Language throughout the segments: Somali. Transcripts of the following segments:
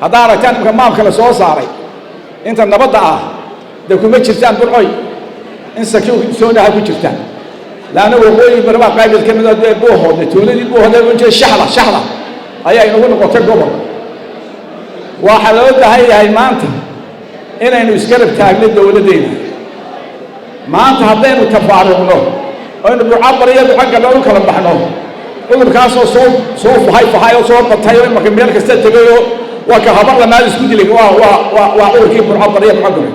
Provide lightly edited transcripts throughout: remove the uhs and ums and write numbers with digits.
Haddaa aragtaan imka maamka la soo saaray inta nabadda ah, dee kuma jirtaan Burcoy, in secure zone-aha ku jirtaan, laanna Waqooyi Barbaa qaybid ka mid ah. Dee Buuhoodle, tuuladii Buuhoodle ohan jiray, Shaxda, Shaxda ayaa inagu noqotay gobol. Waxaa loo baahan yahay maanta inaynu iskarab taagno dowladdeyna. Maanta haddaynu tafaaruqno, aynu Burco Bariyo Burco Galbeed u kala baxno, cudurkaasoo soo fahay fahay oo soo batay oo imaka meel kasta tegayoo, waa ka habar lamaad isku dilay. Waa cudurkii Burco Bariyo Burco Galbeed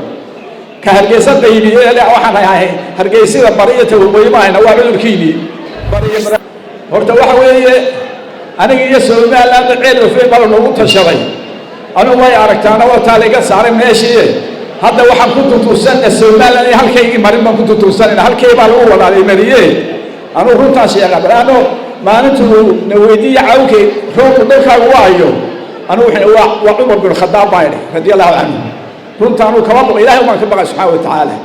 ka Hargeysa qaybiyey. Waxaan ahay Hargeysada bari iyo tawaqooyi ma hayna, waa cudurkiinii bariyo. Horta waxa weeye, aniga iyo Somaliland Ceel Afweyn baa lanoogu tashaday. Anigu way aragtaana, waa taa laiga saaray meeshii. Hadda waxaan ku tutursana Somaliland iyo halkaygii marin baan ku tutursanayna, halkay baa lagu wadaalay mariye. Anugu runtaan sheega bal, maalintuu na weydiiya cawkay roobku dhulkaagu waayo, anugu wuxuu waa Cumar bin Khadaab baa idhi, radi Allahu canhu. Runta anuu kama baqo, Ilahay baan ka baqay subxaana wa tacaala.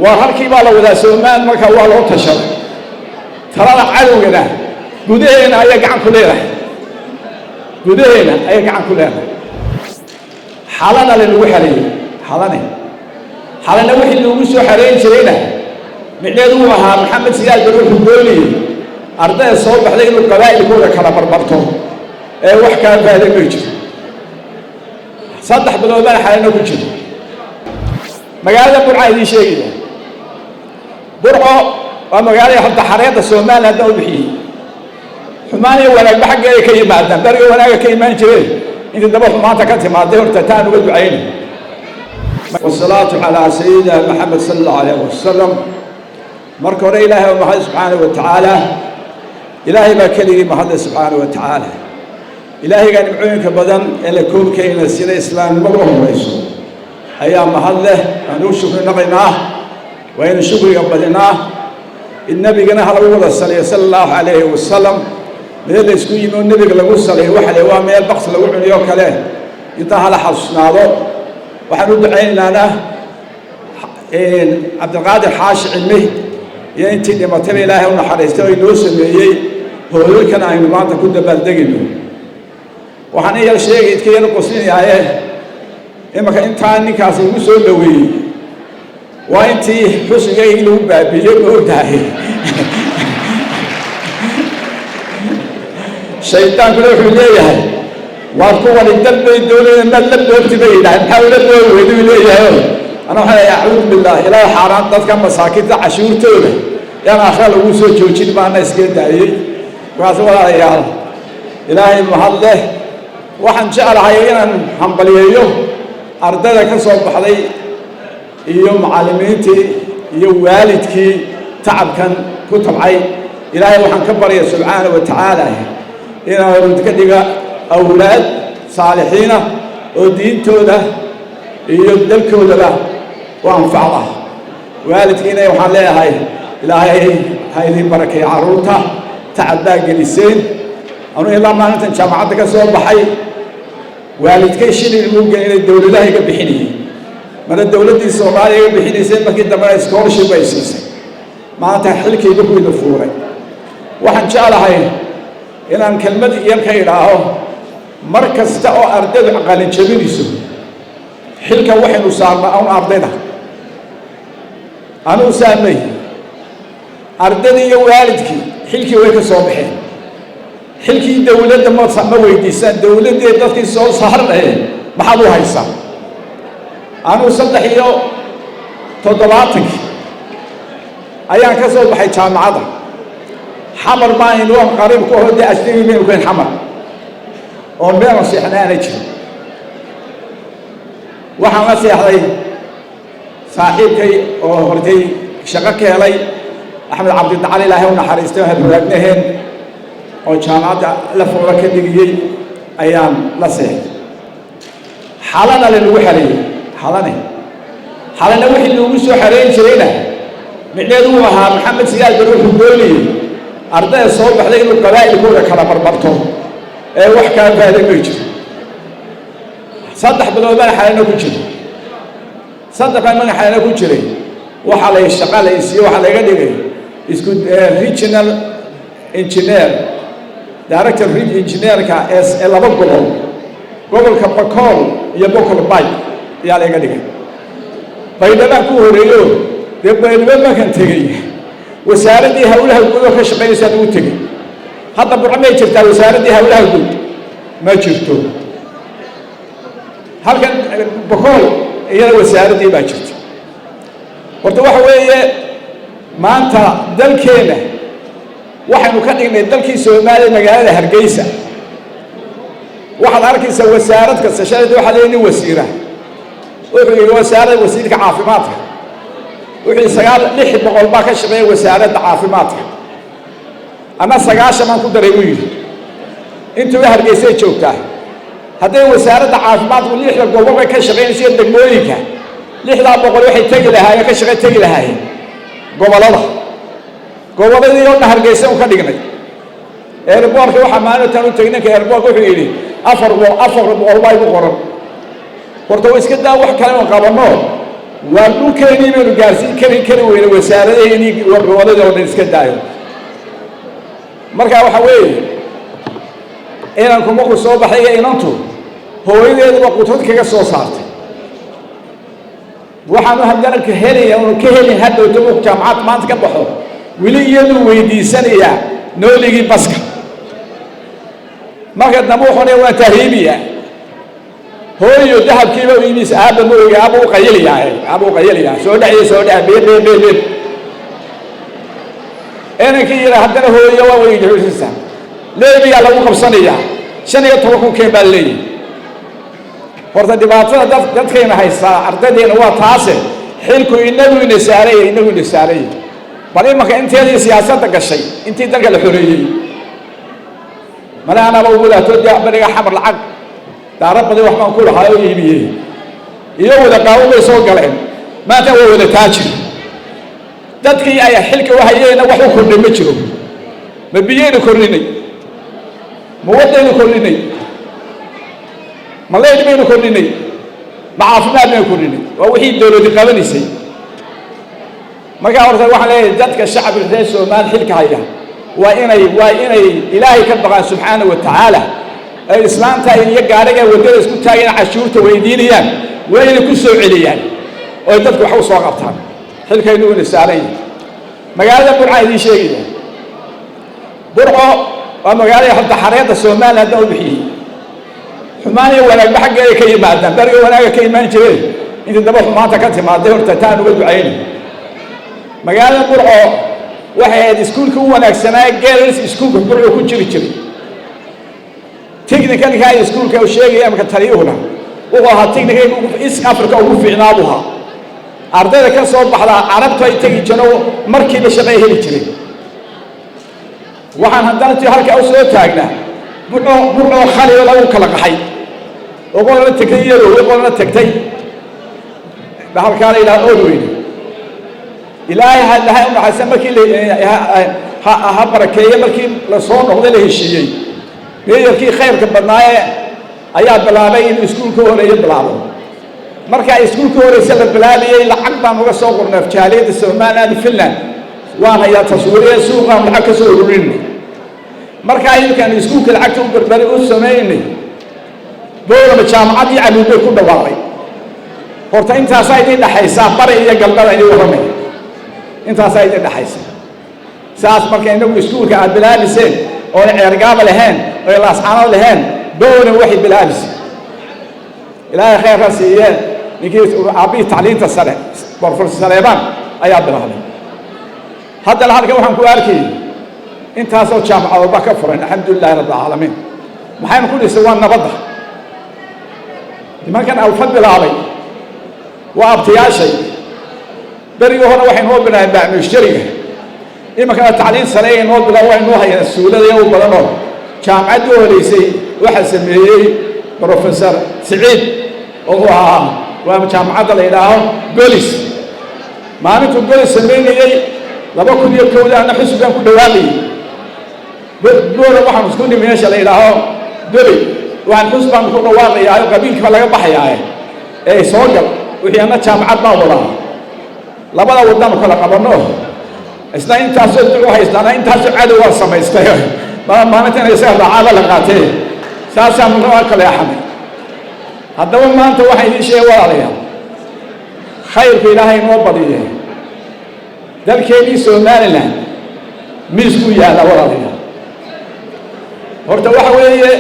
Waa halkii baa la wadaa Somaliland, marka waa loo tashaday. Talada cadowgana gudaheena ayaa gacan ku leedahay, gudaheena ayay gacan ku leedahay. Xalana lanagu xareeyey, Xalane. Xalana wixii loogu soo xareyn jirayna, micneedu uu ahaa Maxamed Siyaad Bare wuxuu doonayey ardayda soo baxday inuu qabaa'ilkooda kala barbarto, ee wax kaa faa'iida may jiro. 3 bilood baan xalana ku jiro. Magaalada Burca idiin sheegaya, Burco waa magaalada horta xareedda Somaliland haddaan u bixiyey. Xumaan iyo wanaagba xaggeeda ka yimaadaan. Beriga wanaaga ka imaan jireen, intii daba xumaanta ka timaaday, horta taan uga ducayna. Wasalaatu calaa sayidina Maxamed sala Allahu alayh wasalam. Marka hore Ilaahay waa mahad subxaana wa tacaala. Ilaahay baa keligii mahadle subxaana wa tacaala. Ilaahaygaa nimcooyinka badan ee la koobkayna sida islaamnimadu u horeyso ayaa mahad leh. Waanu u shukri naqaynaa, waynu shukriga badinaa. In nebigana ha lagu wada saliyo sala Allahu calayhi wasalam. Meel la isku yimi oo nebiga lagu saliyo waxa le waa meel baqs lagu cuniyo kale. Intaa hala xasuusnaado. Waxaan u ducaynaynaa Cabdiqaadir Xaashi Cilmi iyo intii dhimatayba, Ilaahay u naxariistay oo inoo sameeyey hoolalkan aynu maanta ku dabaaldegayno. Waxaan in yar sheegay, idka yar qoslinayaaye, imaka intaa ninkaasi igu soo dhoweeyey waa intii xusigaygii lagu baabiiyey. Ma ogtahay, shaydaankuna wuxuu leeyahay, waar kuwani dal bay doonayeen, maad la boogti bay yidhaaheen, maxaa ula boogi weydu leeyahay. Ana waxaan leeyahay, acuudu billah, Ilaahay xaaraan dadka masaakiinta cashuurtooda yaan aakhira lagu soo joojin baana iska daayey. Markaas walaalayaal, Ilaahay mahad leh. Waxaan jeclahay inaan hambaliyeeyo ardayda ka soo baxday iyo macallimiintii iyo waalidkii tacabkan ku tabcay. Ilaahay waxaan ka barya subxaana wa tacaala inaanu ka dhiga awlaad saalixiina oo diintooda iyo dalkoodaba u anfacda. Waalidkiina waxaan leeyahay, Ilaahay ha idin barakeeyo carruurta, tacab baa geliseen. Anuu ilaa maalintan jaamacadda ka soo baxay, waalidkay shilin muu gelin, dowladaha iga bixinayay. Mana dowladdii Soomaaliya iga bixinaysay, markii dambena scholarship bay siisay. Maanta xilkayga ku ida fuuray. Waxaan jeclahay inaan kelmad yar ka idhaaho. Mar kasta oo ardaydu qalin jabinayso, xilka waxaynu saarnaa un ardayda. Anugu saamay, ardaydii iyo waalidkii xilkii way ka soo baxeen. Xilkii dowladda ma weydiisaan dowladdee dadkii soo saarnaye maxaad u haysaa? Anugu 73-kii ayaan ka soo baxay jaamacadda. Xamar baan waan qariib ku aho, dee ajnabi baynu kuhayn Xamar oo meelan seexna aana jirin. Waxaan la seexday saaxiibkay oo hortay shaqo ka helay, Axmed Cabdidacali, Ilaahay u naxariistay, oo habwaagnaheen oo jaamacadda la foora ka dhigiyey ayaan la seexday. Xalana lanagu xareeyey, Xalane. Xalana wixii loogu soo xareyn jirayna, micneedu uu ahaa Maxamed Siyaad Bare wuxuu doonayey ardayda soo baxday inuu qabaa'ilkooda kala barbarto, ee wax kaa faa'iida may jiro. 3 bilood baan xalana ku jiro, 3 baan maga xalana ku jiray. Waxaa lay shaqa la isiiye, waxaa laga dhigay isku regional engineer, director engineerka ee laba gobol, gobolka Gobolka Bakool iyo Bokol Bay ayaa layga dhigay. Baydhabaan ku horeeyo. Dee Baydhabo markaan tegey, wasaaraddii hawlaha guud oo ka shaqaynaysaa lagu tegey. Hadda Burco may jirtaa wasaaraddii hawlaha guud? Ma jirto. Halkan Bakool iyada wasaaraddii baa jirta. Horta waxa weeye, maanta dalkeenna waxaynu ka dhignay dalkii Soomaaliya. Magaalada Hargeysa waxaad arkaysaa wasaarad kasta. Shalayda waxaa leeyahy nin wasiira wuxuu yidhi wasaaradda, wasiirka caafimaadka wuxuu yidhi 600 baa ka shaqeeya wasaaradda caafimaadka, anna 90 baan ku daray, buu yidhi. Intuba Hargeysay joogtaa. Hadday wasaaradda caafimaadku lixda gobol bay ka shaqaynaysa, degmooyinka, 600 waxay tegi lahaayeen, ka shaqey tegi lahaayeen gobollada. Gobolladii oo dhan Hargeysa un ka dhignay. Airportka waxaa maalintan u tegay ninka airportka, wuxuu yidhi 400 baa igu qoran. Horta wa iska daa wax kale inu qabanno, waa dhulkeenii baynu gaarsiin kari weyne wasaaradaheenii gobolladii oo dhan iska daayo. Marka waxa weeye, inanku markuu soo baxay iyo inantu hooyadeeduba qudrad kaga soo saartay, waxaanu haddana ka helaya unu ka helin. Hadhowto marku jaamacad maanta ka baxo, weli iyaduu weydiisanayaa nooligii baska. Marka dambe wuxuu leeya waan tahriibiyaa, hooyo dahabkiiba u imis. Aabba ma ogi, aabba u qayiliyaa, aabba u qayiliyaa, soo dhexyo, soo dhex, beeb beeb beeb beeb. Inankii yidha haddana hooyo waa weydiisaysaa, leebiyaa lagu qabsanayaa, 15,000 keen baa leeyahy. Horta dhibaatada dadkayna haystaa, ardaydeena, waa taase. Xilku inagu ina saaraya, inagu ina saaraya. Bal imanka inteedii siyaasadda gashay intii dalka la xoreeyey, male anaba ugu laato dee beriga Xamar lacag daara badan wax baan ku lahaa oo iibiyey, iyo wada qaawo bay soo galeen. Maanta waa wada taajir. Dadkii ay xilka u hayeenna wax u kordhay ma jiro. Ma biyaynu kordhinay? Ma waddaynu kordhinay? Ma leyd baynu kordhinay? Ma caafimaad baynu kordhinay? Waa wixii dowladi qabanaysay. Markaa horta waxaan leeyahay, dadka shacabka reer Soomaali xilka haya waa inay Ilaahay ka baqaan subxaana wa tacaala. Ay islaanta iyo gaariga waddada isku taageen cashuurta weydiinayaan, waa inay ku soo celiyaan oo dadku wax u soo qabtaan. Xilkaynu ina saaran yahay. Magaalada Burca idiin sheegaya. Burco waa magaalada horta xareedda Soomaaliya haddaan u bixiyey. Xumaan iyo wanaagba xaggeeda ka yimaadaan. Beriga wanaaga ka imaan jireen, intii daba xumaanta ka timaaday. Horta taan uga ducayna. Magaalada Burco waxay ahayd iskuulka u wanaagsanaa, girls iskuulka Burco ku jiri jiray. Technicalka iskuulka uu sheegaya amaka taliyuhuna wuxuu ahaa technical East Africa ugu fiicnaa buu ahaa. Ardayda ka soo baxdaa Carabtu ay tegi jireen, markiiba shaqay heli jireen. Waxaan haddana ti halkaa u soo taagnaa Burco. Burcoo khaliyo lagu kala qaxay, oo qolana tegtay Yaroowe, qolana tegtay halkaa la yidhaha Oodweyne. Ilaahay ha u naxariista, markii ha barakeeye, markii lasoo noqday, la heshiiyey, mayorkii khayrka badnaaye ayaa bilaabay inuu iskuulka horeeye bilaabo. Markaa iskuulka horeyse la bilaabayey, lacag baan uga soo qornay jaaliyadda Somaliland Finland. Waan hayaa taswiiriya, suuqaan lacag ka soo ururinay. Markaa imkaan iskuulka lacagta u berberi u samaynay, Boorama jaamacaddii Camuud bay ku dhawaaqay. Horta intaasaa idin dhexaysaa bari iyo galbeed idin warramay, intaasaa idin dhexaysa. Saas marka inagu iskuulka aad bilaabiseen oona Ceergaaba lahayn oy Laascaanood lahayn, Bowran waxay bilaabisay, Ilaahay khayr ha siiyee, ninkii aabbihii tacliinta sare, Professor Saleebaan, ayaa bilaabay. Haddana halkan waxaan ku arkayay intaasoo jaamacadoodba ka furan. Alxamdu lilahi rabbi alcaalamiin. Maxaynu ku dhisay? Waa nabadda. Nimankan Alfa bilaabay waa abtiyaashay. Berigii hore waxay noo bilaabeen bacmushtariga, iminkana tacliin sare ay noo bilaab, way noo hayaan suulada u badanoo. Jaamacaddii u horeysay waxaa sameeyey Professor Siciid oo u ahaa, waa jaamacadda la yidhaaho Golis. Maalintuu Golis samaynayey 2001-da, ana xusbigan ku dhawaaqayey. Boora waxaan isku nimi meesha la yidhaaho Doli. Waxaan xus baan ku dhawaaqayaa, qabiilka laga baxayaaye ee soo gal wixii, anna jaamacad baan wadaa. Labada waddaanu kala qabanno, isna intaasoo ducu haystaana, intaasoo cadow waan samaystay. Maalintan isaga raacaaba la qaatee, saasaan muxuu kaleexanay. Haddaba maanta waxaan idiin sheegay, walaalayaal, khayrku Ilaahay inoo badiye. Dalkeennii Somaliland miiskuu yaalla, walaalayaal. Horta waxa weeye,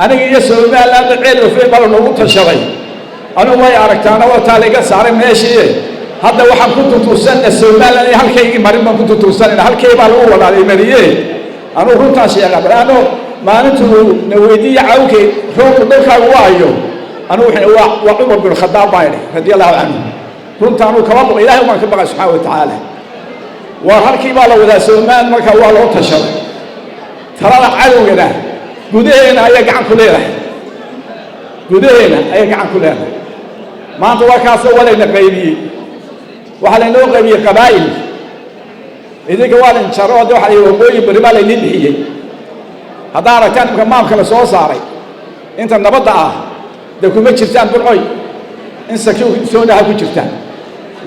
aniga iyo Somalilandna Ceel Afweyn baa lanoogu tashaday. Anigu way aragtaana, waa taa laiga saaray meeshii. Hadda waxaan ku tutuusanna Somaliland iyo halkaygii marin baan ku tutuusanayna, halkay baa lagu wadaalay mariye. Anugu runtaan sheega bal, ano maalintuu na weydiiya cawkay roobku dalkaagu waayo, anugu wuxuu waa Cumar bin Khadaab baa idhi, radi Allahu canhu. Runta anuu kama baqo, Ilahay baan ka baqay subxaana wa tacaala. Waa halkii baa la wadaa Somaliland. Markaa waa loo tashaday. Talada cadowgana gudaheena ayaa gacan ku leedahay, gudaheena ayaa gacan ku leedahay. Maanta waa kaasoo waa layna qaybiyey, waxaa laynoo qaybiyey qabaa'il. Idinka waa layn jaro de, waxa la waqooyi bari baa laydin bixiyey. Haddaa aragtaan imka maamka la soo saaray, inta nabadda ah dee kuma jirtaan Burcoy, in secure zone-aha ku jirtaan.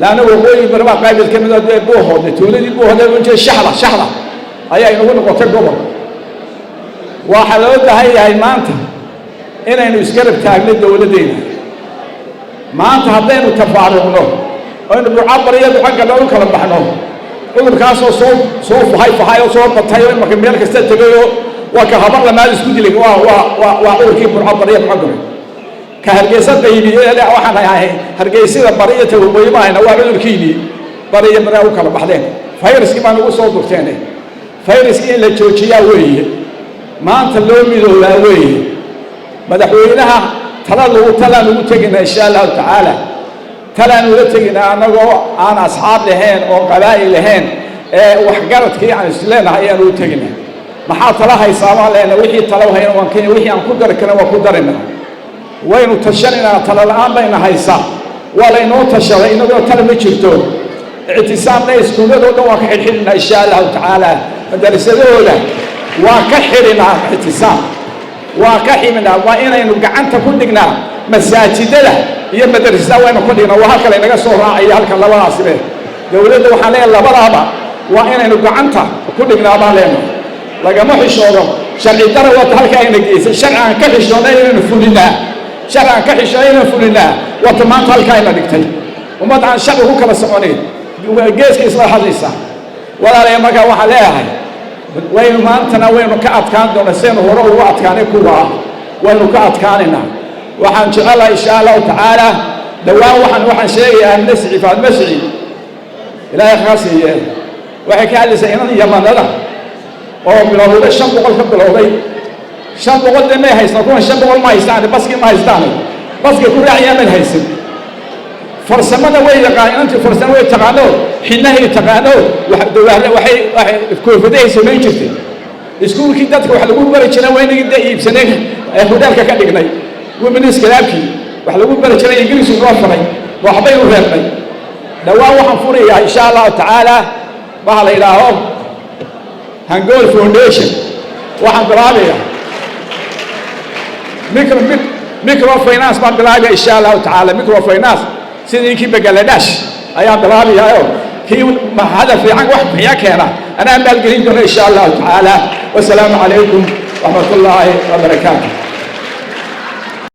Laanna waqooyi bari baa qaybid ka mid oo dee Buuhoodle, tuuladii Buuhoodle ohan jiray, Shaxda ayaa inagu noqotay gobol. Waxaa loo baahan yahay maanta inaynu isgarab taagno dowladdeyna. Maanta haddaynu tafaaruqno, aynu Burco bariyo Burco gadho u kala baxno, cudurkaasoo soo fahay oo soo batay oo imarka meel kasta tegayoo waa ka habar lamaad isku dilay, waa cudurkii Burco bariyo Burco gabe ka Hargeysa qaybiyey. Waxaan ahay Hargeysada bari iyo ta waqooyi ma hayna. Waa cudurkiinii bari iyo bari u kala baxdeen, fayraskii baa nagu soo durteene. Fayraskii in la joojiyaa weeye, maanta loo midoobaa weeye. Madaxweynaha tala lagu talaan ugu tegaynaa, insha Allahu tacaala. Talaan ula tegaynaa annagoo aan asxaab lahayn oo qabaa'il lahayn, ee waxgaradkii aan isleenahay ayaan ugu tegaynaa. Maxaa tala haysaa baan leenahay. Wixii tala hayna waan kenya, wixii aan ku dari karna waan ku darayna. Waynu tashanaynaa, tala la'aan bayna haysaa. Waa laynoo tashaday, inagoo tala ma jirto. Ictisaamna iskuulladoo dhan waan ka xidhxidhinaa, insha Allahu tacaala. Madarisadahooda waa ka xidhinaa, Ictisaam waa ka xidhinaa. Waa inaynu gacanta ku dhignaa masaajidada iyo madrasada, waynu ku dhignaa. Waa halka laynaga soo raacayo, halkan labadaasibe. Dowladda waxaan leeyahay, labadaaba waa inaynu gacanta ku dhignaa baan leenahay. Lagama xishoodo sharci dara, waata halka ayna geysay. Sharci aan ka xishoonnay inaynu fulinaa, sharci aan ka xishoonnay inaynu fulinaa, waata maanta halka ayna dhigtay. Ummad aan sharci ku kala soconayn geeska isla hadlaysaa, walaalaya. Markaa waxaan leeyahay, waynu maantana waynu ka adkaan doonaa sidaynu hore ugu adkaanay kuwaa, waynu ka adkaanaynaa. Waxaan jecelahay, insha Allahu tacaala, dhowaan waxaan sheegayaa Amne Siciid, Faadme Siciid, Ilaahay kaa siiye. Waxay ka hadlaysaa inan Yamanada oo bilowday 500 ka bilowday. 500 de may haystaan kuwan, 500 ma haystaan, baskii ma haystaan, baskay ku raacayaan mayn haysan. Farsamada way yaqaan inantii, farsamo way taqaano, xinahay taqaano, waxay koofadahay samayn jirtay. Iskuulkii dadka wax lagu bari jiray waa inagii dee iibsanay ee hudheelka ka dhignay. Women's club-kii wax lagu bari jiray Ingiriisku noo faray, waxbaynu reebnay. Dhowaan waxaan furayaa, insha Allahu tacaala, waxa la yidhaaho Hangol Foundation. Waxaan bilaabayaa microfinance baan bilaabaya, insha Allahu tacaala. Microfinance sidii ninkii Bangladesh ayaan bilaabayaayo. Kii hadal fiican wax bixiya keena anaa maalgelin doona, insha Allahu tacaala. Wasalaamu calaykum waraxmat ullaahi wabarakaatu.